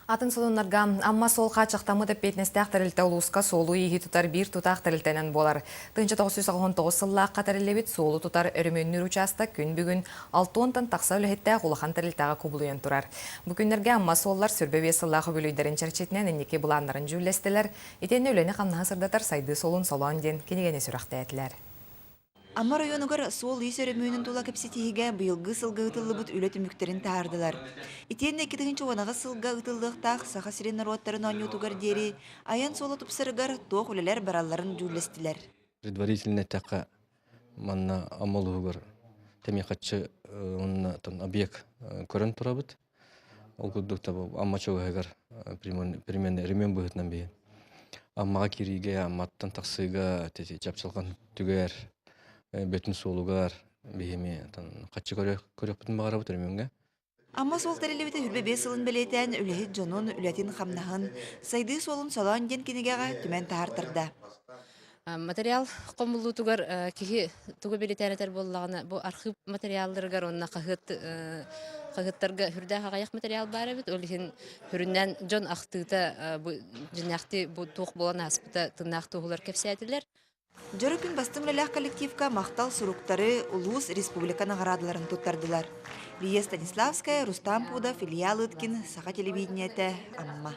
Атын сонуннарга Амма суол хааччахтаммыт эппиэтинэстээх тэрилтэ улууска суолу-ииһи тутар биир тутаах тэрилтэнэн буолар. 1999 сыллаахха тэриллибит суолу тутар өрөмүөннүүр учаастак күн бүгүн 60-тан тахса үлэһиттээх улахан тэрилтэҕэ кубулуйан турар. Бу күннэргэ Амма суоллар 25 сыллаах үбүлүөйдэрин чэрчитинэн инники былааннарын дьүүллэстилэр, итиэннэ үлэни-хамнаһы сырдатар Сайдыы суолун солоон диэн кинигэни сүрэхтээтилэр. Амма оройуонугар суол-иис өрөмүөнүн тула кэпсэтиигэ быйылгы сылга ыытыллыбыт үлэ түмүктэрин таһаардылар. Итиэннэ 2010 сылга ыытыллыахтаах Саха сирин норуоттарын оонньуутугар диэри айан суола тупсарыгар туох үлэлэр баралларын дьүүллэстилэр. Предварительно эттэххэ, манна Амма улууһугар тэмиэхаччы уонна объект көрөн турабыт. Ол курдук Амма чугаһыгар примерно ремонт быһыытынан биһи Аммаҕа киириигэ, Амматтан тахсыыга чапчылҕан түгэр, бөтүн суолугар биһими хаччы көрүөхпүтүн баҕарабыт ремоҥҥа. Амма суол тэриллибитэ 25 сылын бэлиэтээн үлэһит дьонун, үлэтин-хамнаһын, сайдыы суолун солоон диэн кинигэҕэ түмэн таһаартарда. Материал хомуллуутугар киһи тугу бэлиэтээн этэр буоллаҕына, бу архыып материалларыгар уонна хаһыат хаһыаттарга сүрдээх аҕыйах материал баар эбит. Ол иһин сүрүннээн дьон ахтыыта бу дьиҥнээхтии бу туох буолан ааспыта тыыннаах туоһулар кэпсээтилэр. Дьоро күн бастыҥ үлэлээх коллективка махтал суруктары улуус республика наҕараадаларын туттардылар. Лия Станиславская, Рустам Пудов, Илья Лыткин, Саха телевидениетэ, Амма.